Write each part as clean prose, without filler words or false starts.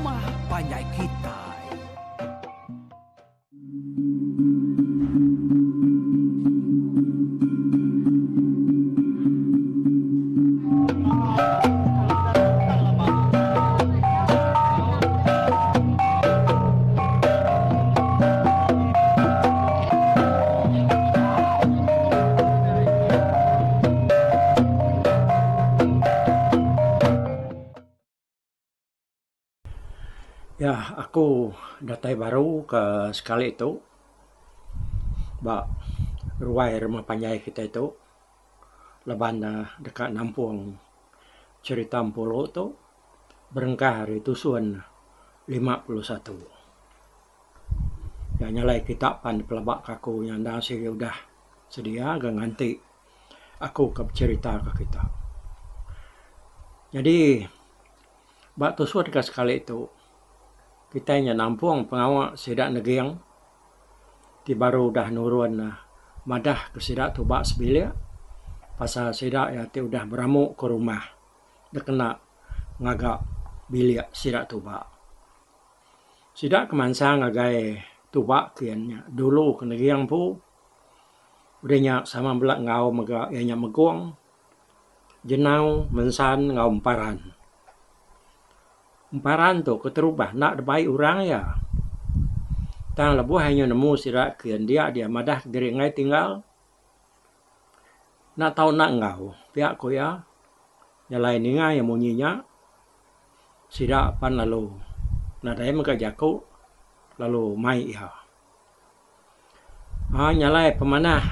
rumah panjai kitai. Ya aku datai baru ke sekali tu ba ruai rumah panjai kitai tu laban ne deka nampung cherita empulu tu berengkah ari tusun 51. Ya nyalai kita pan pelaba ka aku nya endang sigi udah sedia ga nganti aku ke becherita ka kita. Nyadi ba tusut ka sekali tu kitai nya nampung pengawa sida neging ti baru udah nurun madah ke sida tuba sebilik pasal sida iya ti udah beramu ke rumah dikena ngaga bilik sida tuba. Sida ke mansang ngagai tuba kin nya dulu ke neging empu udah nya sama bela enggau mega iya nya Megong. Jenau, Mensan enggau Emparan. Emparan tu keterubah enda dibai orang iya. Tang lebuh iya nemu sida ke dia dia madah diri enggai tinggal. Enda tau enda enggau, pia ku iya. Jalai ninga iya munyi nya, sida pan lalu nadai mega jaku lalu mai iya. Aa nyalai pemanah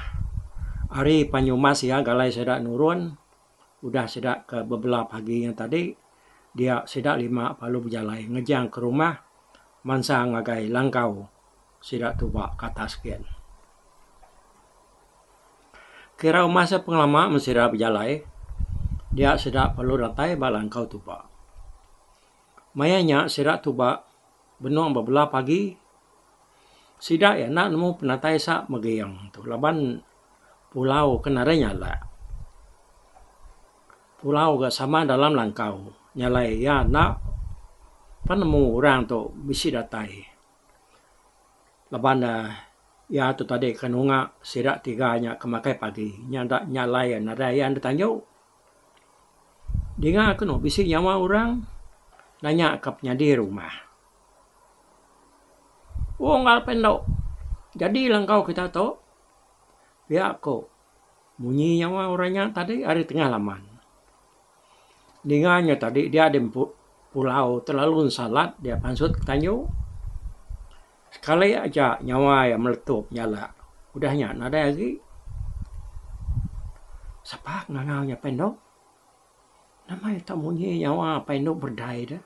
ari penyumas iya galai sida nurun udah sida ke bebela pagi nya tadi dia sida lima lalu bejalai ngejang ke rumah mansang ngagai langkau sida tuba ke atas gin. Kira umas iya pengelama meh sida bejalai dia sida perlu datai ba langkau tuba. Maya nya sida tuba benung bebela pagi. Sida iya enda nemu penatai sa meging tu laban pulau ke nadai nyalak. Pulau ga sama dalam langkau nyalai iya enda pan nemu orang tu bisi datai laban ne iya tu tadi ke nunga sida tiga nya ke makai pagi nya enda nyalai nadai iya enda tanju. Dinga kenu bisi nyawa orang nanya ka penyadi rumah. Wong ngal pendo. Jadi langkau kita tu. Pia ko munyi nyawa orang nya tadi ari tengah laman. Ninga nya tadi dia di pulau terlalu salat dia pansut ke tanju. Sekali aja nyawa iya meletup nyalak. Udah nya nadai agi. Sapa ngangau nya pendo. Nama iya tak munyi nyawa apai indu berdai deh.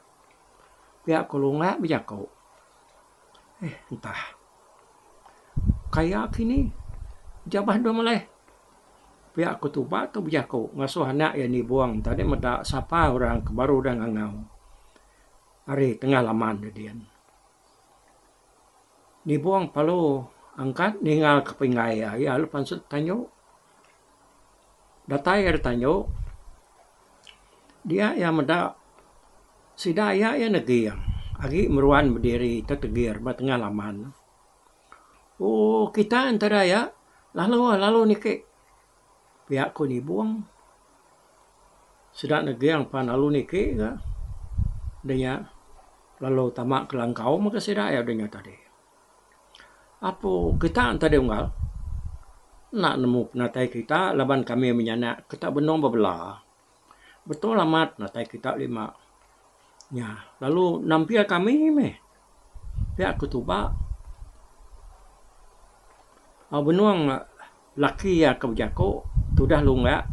Pia ku Lungga bejaku. Eh entah. Kaya kini jabah dua meleh. Pia ku Tuba tu bejaku ngasuh anak iya nibung tadi meda sapa orang ke baru udah ngangau ari tengah laman ne din. Nibung perlu angkat ninggal ke pinggai iya. Iya lalu pansut tanju. Datai ari tanju dia iya meda sida iya iya neging agi meruan bediri tetegir ba tengah laman. Ooh kita entara iya lalu lalu niki pia ku nibung sida neging pan lalu niki ga udah nya lalu tama ke langkau mega sida iya udah nya tadi. Apu kita enta deh unggal. Enda nemu penatai kita laban kami menyanak kita benung bebela. Betul amat penatai kita lima. Nya lalu nampil kami meh. Pia ku tuba. Au benung laki iya ke bejaku tudah lungga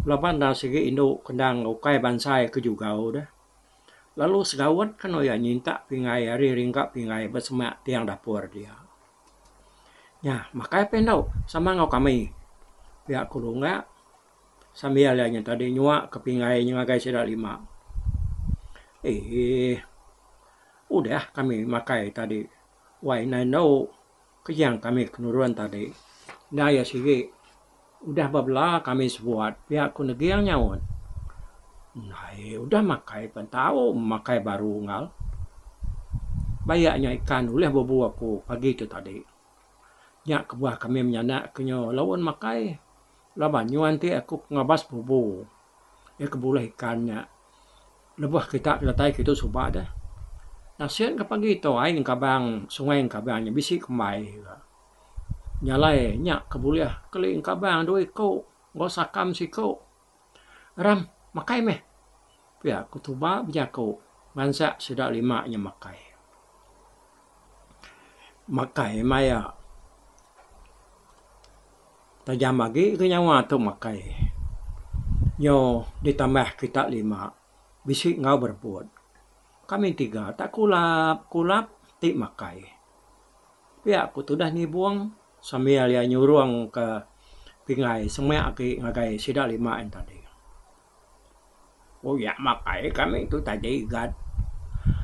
laban da sigi indu kendang ukai bansa iya ke jugau deh. Lalu segaut kenu iya nyintak pinggai ari ringka pinggai ba semak tiang dapur dia. Nya, makai peh endu sama enggau kami, pia ku Lungga sambil iya nya tadi nyua ke pinggai nya ngagai sida lima. Eeh udah kami makai tadi wai indai endu kejang kami ke nurun tadi. Enda iya sigi. Udah bebela kami sebuat pia ku Neging nyaut. Ndai udah makai pan tau makai baru enggau. Bayak nya ikan ulih bubu aku pagi tu tadi. Nya kebuah kami menyanak ke nyu laun makai laban nyu anti aku ke ngabas bubu iya ke bulih ikan nya. Lebuh kita ke datai kitu suba deh. Nasin ke pagi tu ai engkabang sungai engkabang nya bisi kembai ga. Nya alai nya ke bulih keli engkabang dua iku enggau sakam siku. Ram, makai meh. Pia ku Tuba bejaku ngansak sida lima nya makai. Makai maya tajam agi ke nyawa tu makai. Nyo ditambah kita lima bisi enggau berebut. Kami tiga tak kulap kulap ti makai. Pia ku tudah nibung sambil iya nyurung ke pinggai semak agi ngagai sida lima en tadi. Uyak makai kami tu tadi gat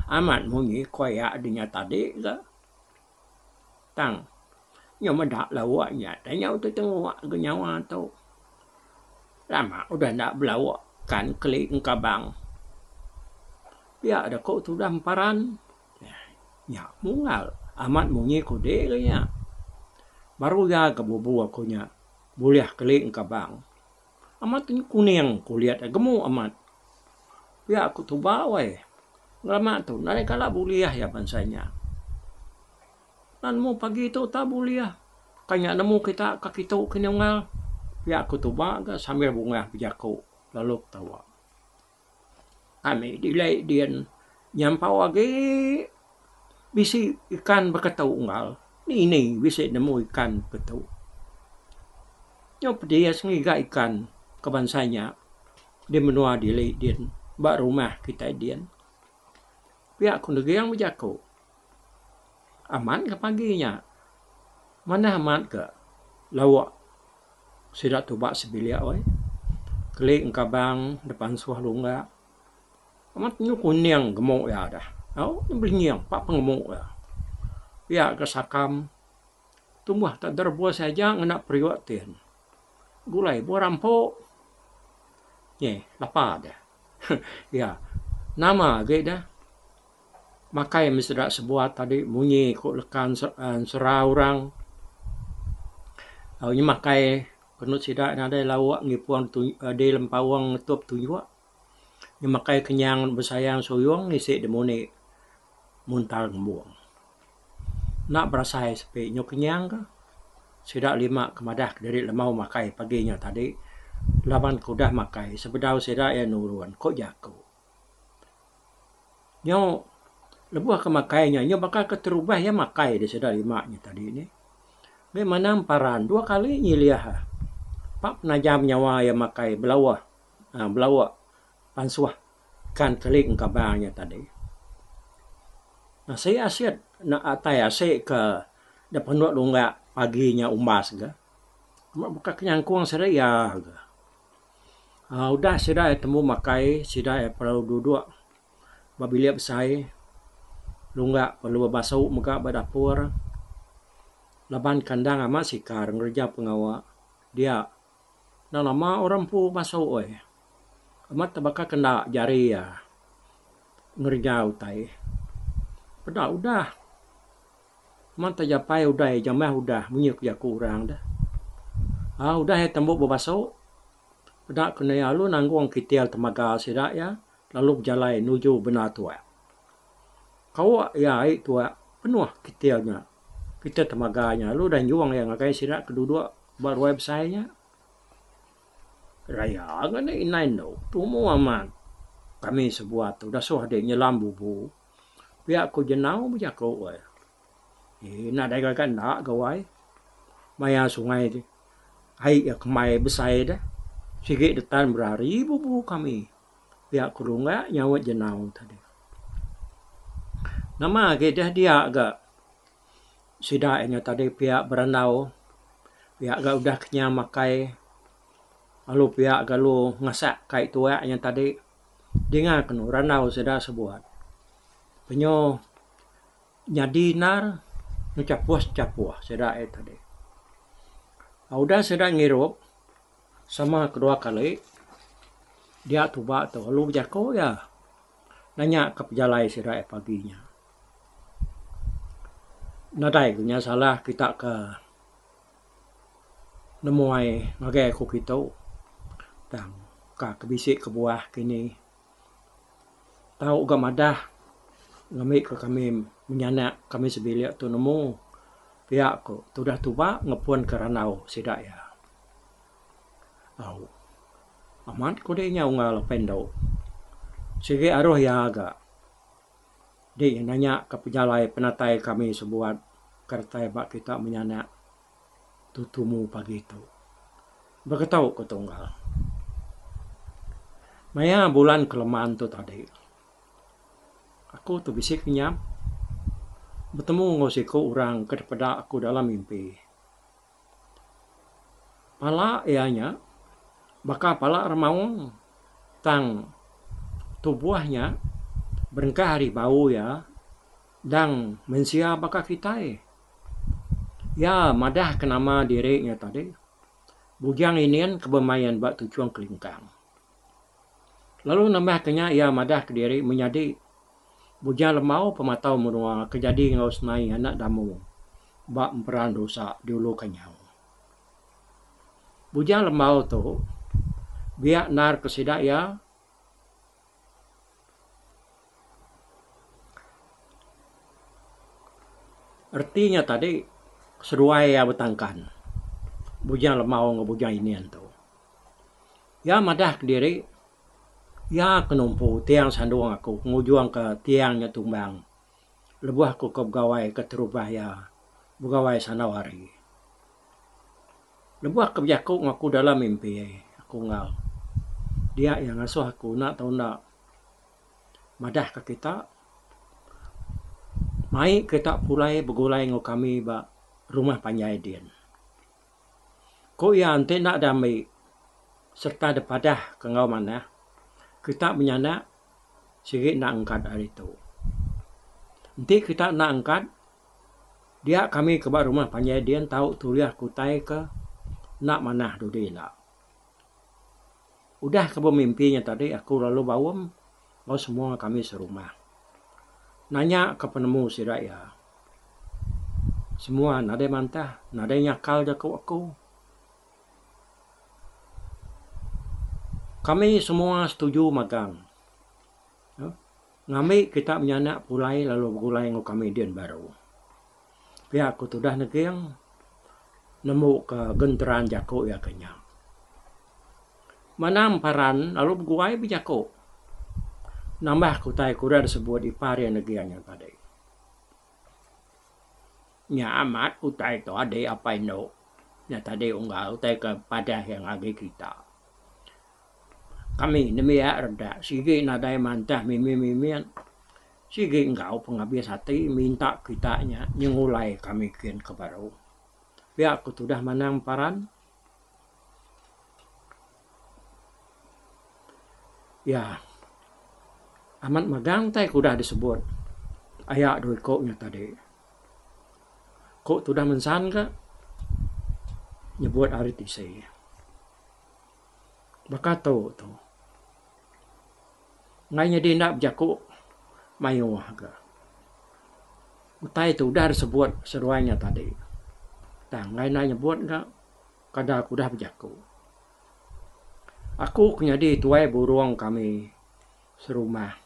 amat munyi ko iya dinya tadi ga. Tang nyu meda lawa nya te nyau tetenguk ga nyawa tu. Lama udah enda belawa kan keli engkabang. Pia da ko tudah emparan. Nya munggal amat munyi kudi ga nya. Baru iya ga bubu aku nya bulih keli engkabang. Amat kuning kulit iya gemu amat. Pia ku tuba weh. Ngelama tu nadai kala bulih iya bansa nya. Nan nemu pagi tu tak bulih. Ka nya nemu kita ka kitu ke nyunggal. Pia ku tuba ga sambil bungah bejaku lalu ketawa. Ami dilai din nyampau agi bisi ikan beketu unggal. Ni-ni bisi nemu ikan beketu. Nyau pedis ngiga ikan ke bansa nya di menua dili din ba rumah kitai din. Pia ku Neging bejaku. Amat ga pagi nya. Manah amat ga lauk sida tuba sebilik weh. Keli engkabang da pansuh lungga. Amat nyu kuning gemu iya dah. Au belinying pak pengemu iya. Pia ga sakam tumbuh tak derebus aja ngena periuk tin. Gulai buah rampu. Nyeh lapa deh. Iya nama agi deh. Makai meh sida sebuat tadi munyi ku leka ensera orang. Au nya makai penu sida nadai lauk ngipung di lempaung ngetup tunjuk. Nya makai kenyang besayang suyung ngisi dimuni muntal ngembung. Enda berasai sepi nyu kenyang ka sida lima ke madah kediri lemau makai pagi nya tadi laban ke udah makai sebedau sida iya nurun ku jaku. Nyu lebuh ke makai nya nyu baka keterubah iya makai da sida lima nya tadi nih. Meh manang paran dua kali nyilih pak penajam nyawa iya makai belauh uhh belauh pansuh ikan keli engkabang nya tadi. Asi asit ne atai asi ke da penu lungga pagi nya umbas ga. Baka ke nyangkung sida iya ga. uhh Udah sida iya tembu makai sida iya perlu duduk ba bilik besai lungga perlu bebasu mega ba dapur laban kandang amat sikar ngereja pengawa dia. Enda lama orang empu basu ai. Amat tebaka kenda jari iya ngereja utai. Peda udah. Amat tejapai udai jamah udah munyi ku jaku orang deh. Aaa udah iya tembu bebasu peda ku ne iya lalu nanggung kitil temaga sida iya lalu bejalai nuju benda tuak. Kauk iya ai tuak penuh kitil nya. Kitil temaga nya lalu udah nyung iya ngagai sida ke duduk ba ruai besai nya. Raya ngagai indai endu tumu amat kami sebuat tu dasuh deh nyelam bubu. Pia ku Jenau bejaku ai. Eee nadai gaga enda gawai. Maya sungai ti ai iya kembai besai deh sigi detan berari bubu kami. Pia ku Lungga nyaut Jenau tadi. Nama agi deh dia ga sida inya tadi pia berandau pia ga udah kenyang makai lalu pia ga lu ngasak kai tuak inya tadi. Dinga kenu randau sida sebuat. Penyo nyadi endar ngechapuh-chapuh sida iya tadi. Udah sida ngirup sama kedua kali dia tuba tu lalu bejaku iya nanya ka pejalai sida iya pagi nya. Nadai ku nya salah kita ke nemuai ngagai aku kitu tang ka ke bisi kebuah kini tau ga madah ngambi ka kami menyanak kami sebilik tu nemu pia ku tudah tuba ngepun ka randau sida iya. Au amat ku deh inya unggal apai endo sigi aruh iya ga. Di nanya ka pejalai penatai kami sebuat ke datai ba kita menyanak tu tumu pagi tu. Beketu ku tunggal. Maya bulan keleman tu tadi aku tu bisi kenyap betemu enggau siku orang ke dipeda aku dalam mimpi. Pala iya nya baka pala remaung tang tubuh nya berengkah ari bau iya endang mensia baka kitai. Iya madah ke nama diri nya tadi Bujang Inin ke bemain ba Tuchong Kelingkang. Lalu nambah ke nya iya madah ke diri menyadi Bujang Lembau pematau menua ke jadi enggau Senai anak Damu ba Emperan Rusa di Ulu Kanyau. Bujang Lembau tu biak endar ke sida iya Reti nya tadi seduai iya betangkan Bujang Lembau enggau Bujang Inin tu. Iya madah kediri iya ke numpu tiang sandung aku ngujungka tiang nya tumbang lebuh aku ke begawai keterubah iya begawai sandau hari. Lebuh ke bejaku enggau aku dalam mimpi aku enggau dia iya ngasuh aku enda tau enda madahka kita mai kita pulai begulai enggau kami ba rumah panjai din. Ku iya enti enda diambi sereta dipadah ke enggau manah, kita menyanak sigi enda angkat ari tu. Enti kita enda angkat, dia kami ke ba rumah panjai din tau tulih ke utai ke enda manah dudi ila. Udah ke bemimpi nya tadi aku lalu baum enggau semua kami serumah. Nanya ke penemu sida iya. Semua nadai mantah, nadai nyakal jaku aku. Kami semua setuju magang ngambi kita menyanak pulai lalu begulai enggau kami din baru. Pia ku tudah neging nembu ka genteran jaku iya ke nya. Manang Paran lalu beguai bejaku nambah ke utai ke udah disebut ipar iya neging nya tadi. Nya amat utai tu adi apai endo nya tadi unggal utai ke padah iya ngagai kita. Kami nembiak redak sigi nadai mantah mimit-mimit sigi enggau pengabis ati minta kita nya nyengulai kami kin ke baru. Pia ku tudah manang Paran. Iya amat megang tai ke udah disebut aya dua iku nya tadi. Ku tudah mensan ka nyebut ari tisi. Baka tu tu. Enggai nyadi enda bejaku mayuh ga. Utai tu udah disebut seduai nya tadi. Tang enggai enda nyebut ga kada ku udah bejaku. Aku ke nyadi tuai burung kami serumah.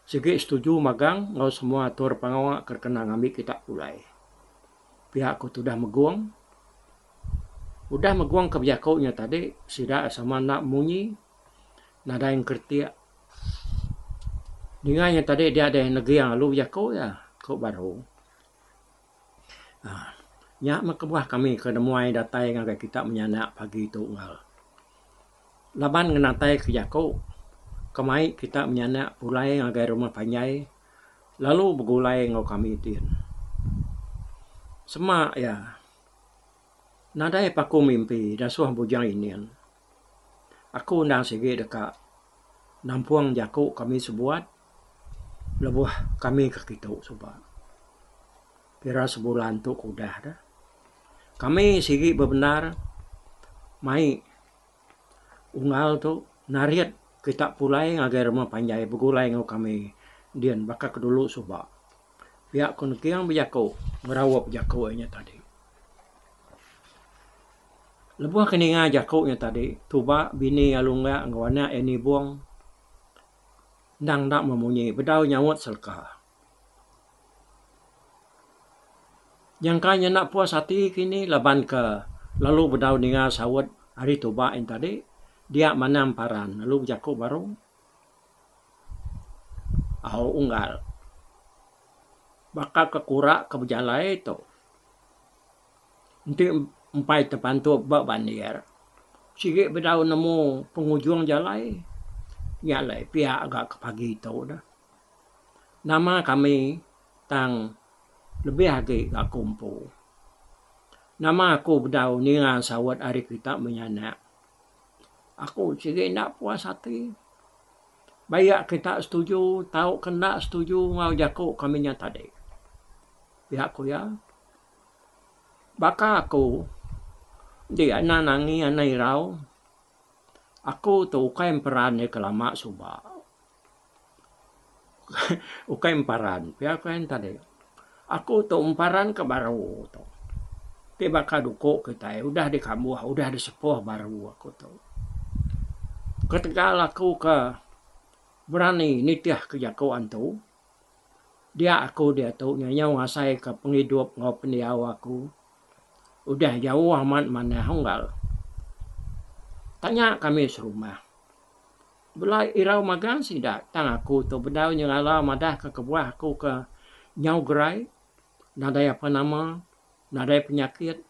Sigi setuju magang enggau semua atur pengawa ke kena ngambi kita pulai. Pia ku tudah Megung. Udah Megung ke bejaku nya tadi sida sama enda munyi nadai engkeretik. Ninga nya tadi dia deh neging lalu bejaku iya ku baru. Aaa nya meh kebuah kami ke nemuai datai ngagai kita menyanak pagi tu enggau. Laban ngenatai ke jaku kemai kita menyanak pulai ngagai rumah panjai lalu begulai enggau kami tin. Sema iya nadai paku mimpi dasuh Bujang Inin. Aku endang sigi deka nampung jaku kami sebuat lebuh kami ke kitu suba. Kira sebulan tu ke udah deh. Kami sigi bebendar mai Unggal tu narit kita pulai ngagai rumah panjai begulai enggau kami din baka ke dulu suba. Pia ku Neging bejaku ngeraup jaku iya nya tadi. Lebuh ke ninga jaku nya tadi, tuba bini iya Lungga enggau anak iya Nibong endang enda memunyi bedau nyaut seleka. Nyangka nya enda puas ati kini laban ke lalu bedau ninga saut ari tuba yen tadi dia manang paran lalu bejaku baru. Au unggal baka ke kura ke bejalai tu enti empai tepantup ba bandir sigi bedau nemu pengujung jalai nya alai pia ga ke pagi tu dah. Nama kami tang lebih agi ga aku empu. Nama aku bedau ninga saut ari kita menyanak. Aku sigi enda puas ati. Bayak kita setuju tauka enda setuju enggau jaku kami nya tadi. Pia ku iya. Baka aku enti anang nangi anang irau aku tu ukai emperan iya ke lama suba. Ukai emparan pia ku en tadi. Aku tu emparan ke baru tu. Ti baka duku kitai udah dikambuh udah disepuh baru aku tu. Ketegal aku ke berani nitih ke jaku antu dia aku diatu nyau ngasai ke pengidup enggau pendiau aku udah jauh amat manah unggal. Tanya kami serumah. Bela irau magang sida tang aku tu bedau nyengala madah ka kebuah aku ke nyau gerai nadai apa nama nadai penyakit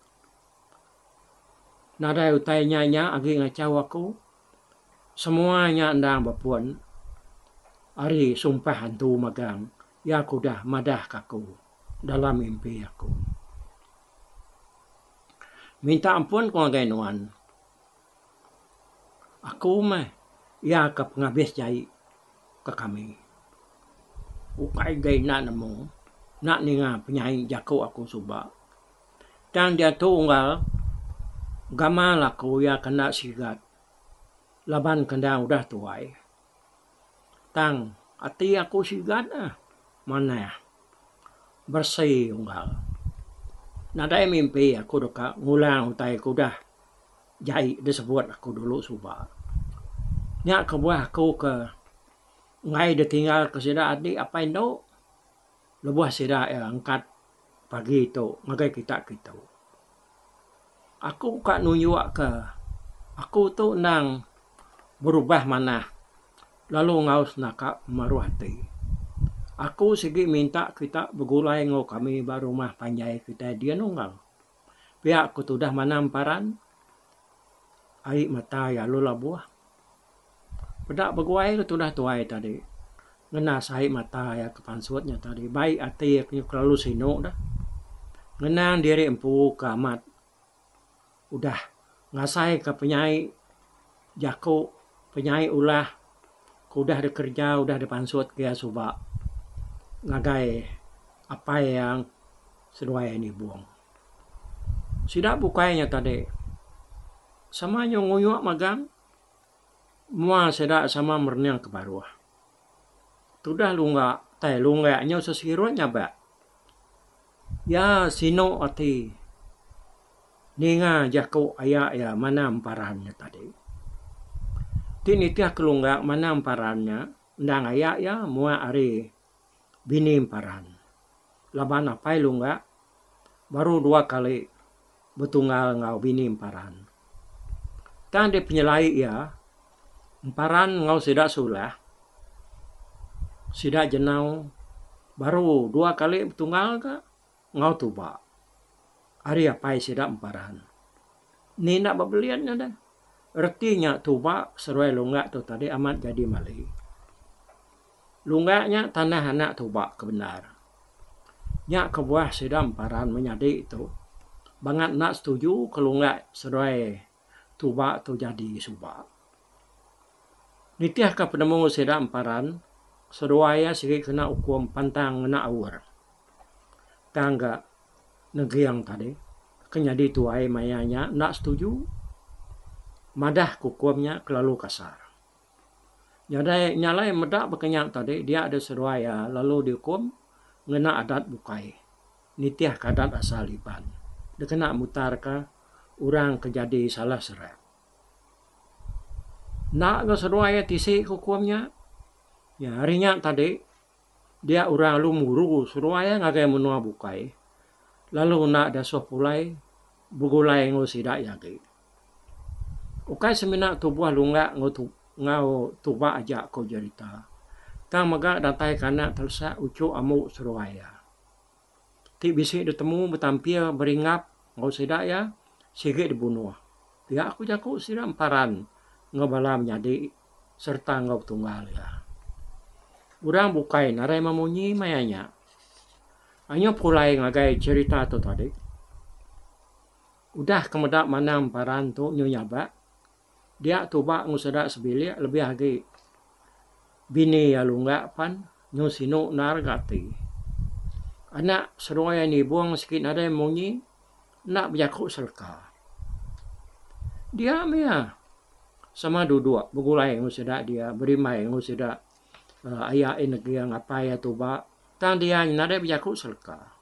nadai utai nya nya agi ngachau aku semua nya endang bepun ari sumpah antu magang iya ke udah madah ka aku dalam mimpi aku. Minta ampun ku ngagai nuan. Aku meh iya ke pengabis jai ke kami. Ukai gai enda nemu enda ninga penyai jaku aku suba. Tang diatu unggal gamal aku iya ke enda sigat laban ke enda udah tuai. Tang ati aku sigat ah manah beresi unggal. Nadai mimpi aku deka ngulang utai ke udah. Jai disebut aku dulu suba. Nya kebuah aku ke enggai ditinggal ke sida adi apai endu lebuh sida iya angkat pagi tu ngagai kita kitu. Aku ka nunjuk ke aku tu endang berubah manah lalu enggau senaka pemaruh ati. Aku sigi minta kita begulai enggau kami ba rumah panjai kitai din unggal. Pia ku tudah manang paran ai mata iya lalu labuh. Peda beguai ke tudah tuai tadi ngenas ai mata iya ke pansut nya tadi bai ati iya ke kelalu sinu dah. Ngenang diri empu ke amat udah ngasai ke penyai jaku penyai ulah ke udah dikereja udah dipansut ke iya suba ngagai apai iya. Seduai nibung. Sida bukai nya tadi sama nyau nguyuk magang mua sida sama merening ke baruh. Tudah lungga tai lungga nyau sesirut nyabak. Iya sinu ati ninga jaku aya iya manang emparan nya tadi. Ti nitih ke lungga manang emparan nya endang aya iya muak ari bini emparan. Laban apai lungga baru dua kali betunggal enggau bini emparan. Tang deh penyelai iya, emparan enggau sida sulah, sida jenau baru dua kali betunggal ka enggau tuba ari apai sida emparan. Ni enda bebelian nya deh. Reti nya tuba seruai lungga tu tadi amat jadi mali. Lungga nya tanah anak tuba ke bendar. Nya kebuah sida emparan menyadi tu bangat enda setuju ke lungga seduai tuba tu jadi suba. Nitihka penemu sida emparan, seduai iya sigi kena ukum pantang ngena aur. Tang ga Neging tadi ke nyadi tuai maya nya enda setuju madah ke ukum nya kelalu kasar. Nyadai nya alai meda baka nya tadi dia deh seduai iya lalu diukum Ngena adat bukai nitihka adat asal Iban dikena mutarka orang ke jadi salah serak. Enda ga seduai iya tisi ke ukum nya. Nya ari nya tadi dia orang lalu muru seduai iya ngagai menua bukai lalu enda diasuh pulai begulai enggau sida iya agi. Ukai semina tubuh lunggak enggau enggau tuba aja ku jerita tang mega datai ke anak telesak uchu ambu seduai iya. Ti bisi ditemu betampil beringgap enggau sida iya sigi dibunuh. Pia ku jaku sida emparan enggau bala menyadi sereta enggau petunggal iya. Orang bukai narai memunyi maya nya. Anyuh pulai ngagai cherita tu tadi. Udah ke meda manang emparan tu nyu nyabak Dia tuba enggau sida sebilik lebih agi bini iya lunggak pan nyu sinu endar ga ati. Anak seduai iya nibung sigi nadai munyi enda bejaku seleka. Dia mih iya sama duduk begulai enggau sida dia berimbai enggau sida aya iya neging apai iya tuba tang dia nadai bejaku seleka.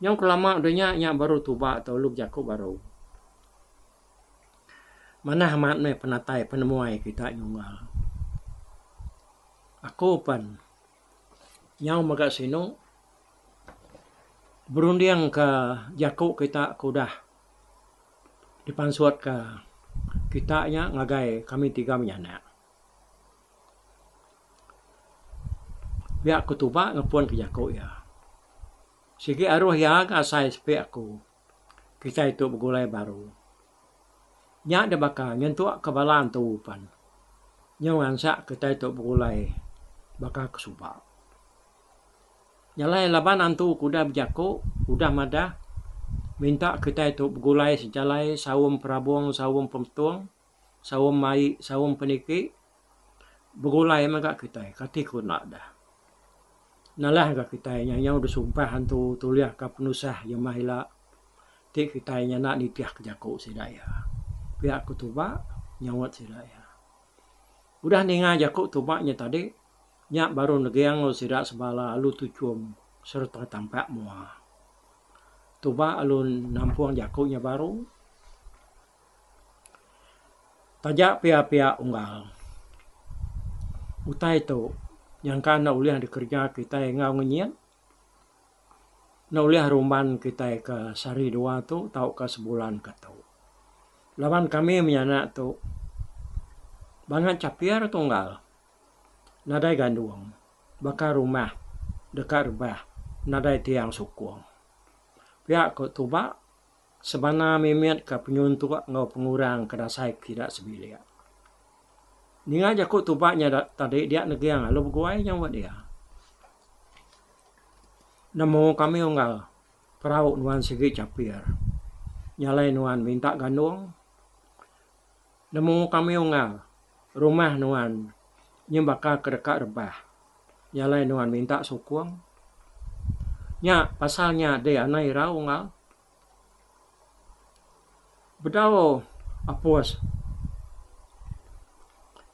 Nyau kelama udah nya nya baru tuba tu lalu bejaku baru. Manah amat meh penatai penemuai kita nyunggal. Aku pen nyau mega sinu berunding ka jaku kita ke udah dipansut ka kita nya ngagai kami tiga menyanak. Pia ku tuba ngepun ka jaku iya. Sigi aruh iya ga asai sepi aku. Kitai tu begulai baru. Nya deh baka nyentuk ke bala antu pan. Nyau ngansak kitai tu begulai baka ke suba. Nya alai laban antu ke udah bejaku, udah madah minta kitai tu begulai sejalai saum perabung saum pemetung, saum mai saum peniki begulai mega kitai kati ku enda deh. Nalah ga kitai nya nyau disumpah antu tulih ka penusah jemah ila ti kitai nya enda nitih ka jaku sida iya. Pia ku tuba nyaut sida iya. Udah ninga jaku tuba nya tadi nya baru neging lalu sida sebala lalu tuchum sereta tampak mua. Tuba lalu nampung jaku nya baru. Taja pia-pia unggal. Utai tu nyangka enda ulih dikereja kitai enggau ngenyit. Enda ulih rumban kitai ke sehari dua tu tauka sebulan ke tu. Laban kami menyanak tu bangat chapir tunggal nadai gandung baka rumah deka rebah nadai tiang sukung. Pia ku tuba. Sebana mimit ka penyuntuk enggau pengurang ke dasai sida sebilik. Ninga jaku tuba nya tadi dia neging lalu beguai nyaut iya. Nemu kami unggal perau nuan sigi chapir. Nya alai nuan minta gandung. Nemu kami unggal rumah nuan nyembaka ke deka rebah. Nya alai nuan minta sukung. Nya pasal nya deh anai irau enggau. Bedau apus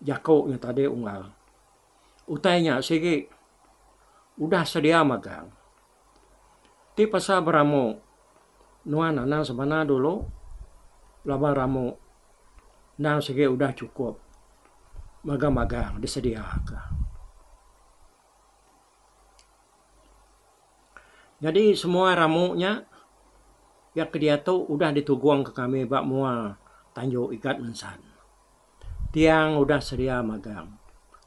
jaku nya tadi unggal. Utai nya sigi udah sedia magang. Ti pasal beramu nuan anang sebana dulu laban ramu endang sigi udah chukup magang-magang disediaka. Nyadi semua ramu nya iya ke diatu udah ditugungka kami ba mua tanju Igat Mensan. Tiang udah sedia magang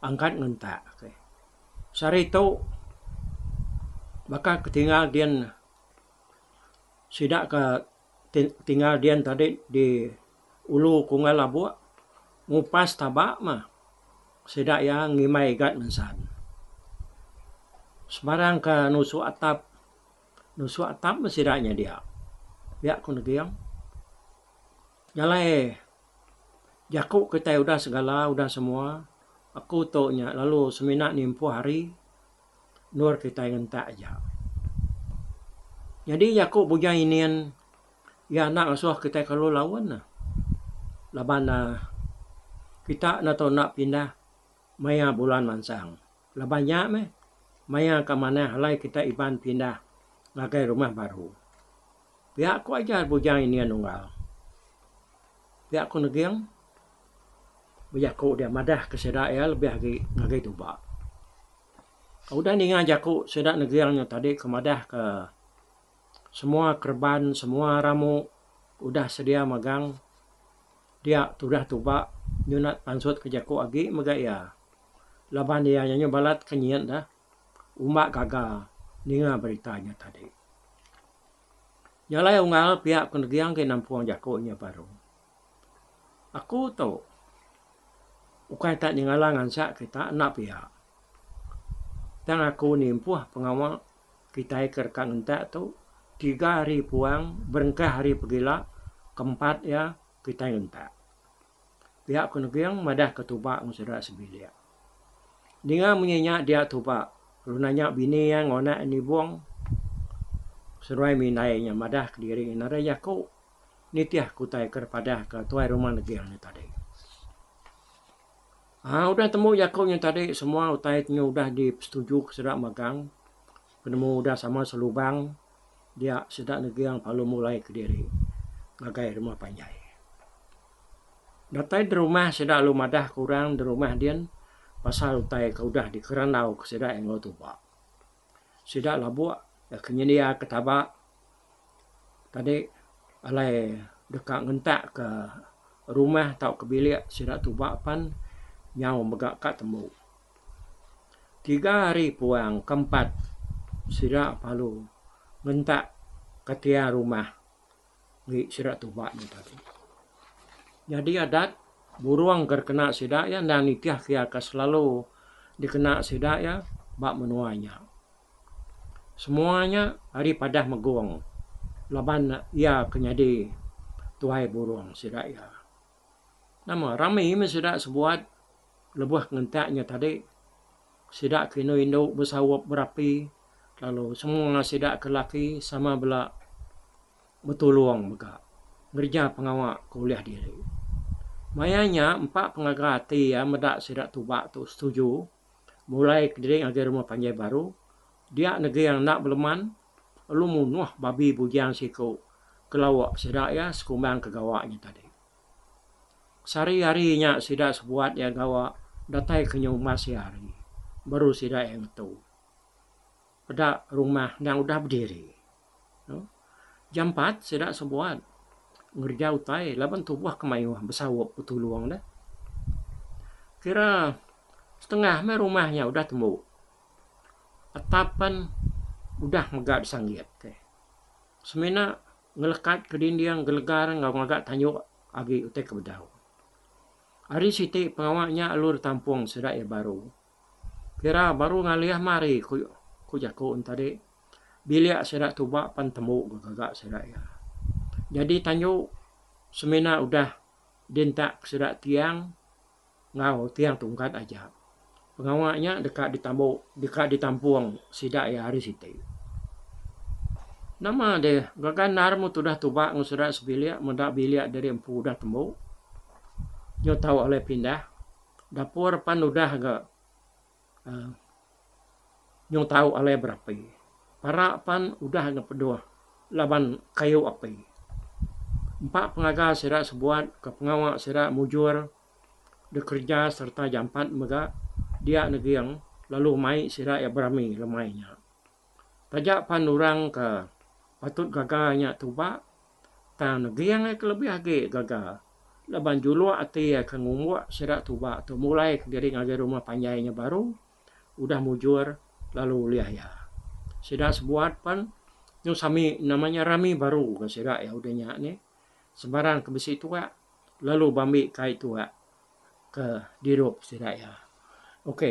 angkat ngentak. Sehari tu baka ke tinggal din sida ke tinggal din tadi di ulu Kunggal Labuk ngupas taba mah sida iya ngimbai Igat Mensan. Sebarang ke nusuk atap nusuk atap meh sida nya dia. Pia ku Neging. Nya alai jaku kitai udah segala udah semua aku tu nya lalu semina nimpuh hari endur kitai ngentak aja. Nyadi jaku Bujang Inin iya enda ngasuh kitai kelalu laun ne laban ne kita enda tau enda pindah maya bulan mansang. Laban nya meh. Maya ka manah alai kita Iban pindah ngagai rumah baru. Pia ku ajar Bujang Inin unggal. Pia ku Neging bejaku dia madah ke sida iya lebih agi ngagai tuba. Udah ninga jaku sida Neging nya tadi ke madah ke semua kereban semua ramu udah sedia magang dia tudah tuba nyunat pansut ke jaku agi mega iya. Laban iya nyanyi balat ke nyit da umbak gaga ninga berita nya tadi. Nya alai unggal pia ku Neging ke nampung jaku nya baru. Aku tu ukai tak nyengala ngansak kita enda pia. Tang aku nimpuh pengawa kitai ke deka ngentak tu tiga hari puang berengkah hari pegila ke empat iya kitai ngentak. Pia ku Neging madah ke Tuba enggau sida sebilik. Ninga munyi nya dia Tuba lalu nanya bini iya enggau anak iya Nibong. Seduai mindai nya madah kediri nadai jaku nitih ke utai ke dipadah ke tuai rumah Neging nya tadi. Aa udah tembu jaku nya tadi semua utai ti udah dipesetuju ke sida magang penemu udah sama selubang. Dia sida neging lalu mulai kediri ngagai rumah panjai. Datai derumah sida lalu madah ke orang derumah din pasal utai ke udah dikerandau ke sida enggau tuba. Sida labuk ke nyendia ke taba tadi alai deka ngentak ke rumah tauka bilik sida tuba pan nyau mega ka tembu. Tiga hari puang ke empat sida lalu ngentak ke tiang rumah ngi sida tuba nya tadi. Nyadi adat burung ke dikena sida iya endang nitih ke iya ke selalu dikena sida iya ba menua nya. Semua nya ari padah Megong laban iya ke nyadi tuai burung sida iya. Nama rami meh sida sebuat lebuh ngentak nya tadi sida ke indu indu besaup berapi lalu semua sida ke laki sama bela betulung mega ngereja pengawa ke ulih diri. Maya nya empa pengaga ati iya meda sida tuba tu setuju mulai kediri ngagai rumah panjai baru dia neging enda beleman lalu munuh babi bujang siku ke lawa sida iya sekumbang ke gawa nya tadi. Sehari hari nya sida sebuat iya gawa datai ke nyumbas iya hari baru sida iya ngetu. Peda rumah endang udah bediri. Jampat sida sebuat ngereja utai laban tubuh ke mayuh besaup betulung deh. Kira setengah meh rumah nya udah tembu. Atap pan udah mega disanggit ke. Semina ngelekat ke dinding gelegar enggau ngaga tanjuk agi utai ke bedau. Ari siti pengawa nya lalu ditampung sida iya baru. Kira baru ngalih meh hari ku ku jaku ne tadi. Bilik sida tuba pan tembu ga gaga sida iya. Nyadi tanju semina udah dientak sida tiang. Enggau tiang tungkat aja. Pengawa nya deka ditambu deka ditampung sida iya hari siti. Nama deh gaga endar mu tudah tuba enggau sida sebilik meda bilik diri empu udah tembu. Nyau tau alai pindah. Dapur pan udah ga. Nyau tau alai berapi. Para pan udah ngepeduh laban kayu api. Empa pengaga sida sebuat ke pengawa sida mujur dikereja sereta jampat mega dia neging lalu mai sida iya berami lemai nya. Taja pan orang ke patut gaga nya tuba tang neging iya ke lebih agi gaga laban juluk ati iya ke ngumbuk sida tuba tu mulai kediri ngagai rumah panjai nya baru udah mujur lalu ulih iya. Sida sebuat pan nyau sami nama nya rami baru ga sida iya udah nya nih sebarang ke bisi tuak lalu bambi kai tuak ke dirup sida iya. Ok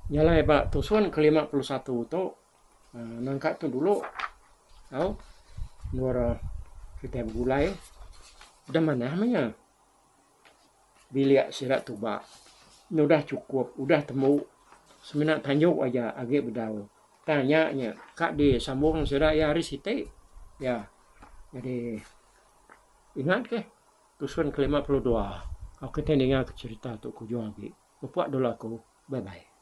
nya alai ba tusun ke 51 tu nangka tu dulu au endur kitai begulai udah manah meh nya bilik sida tuba ne udah chukup udah tembu semina tanju aja agi bedau tang nya nya ka disambung sida iya hari siti iya jadi ingat keh tusun ke 52 au kitai ninga ke cherita tu ke ujung agi. Mupuk dulu aku. Bye bye.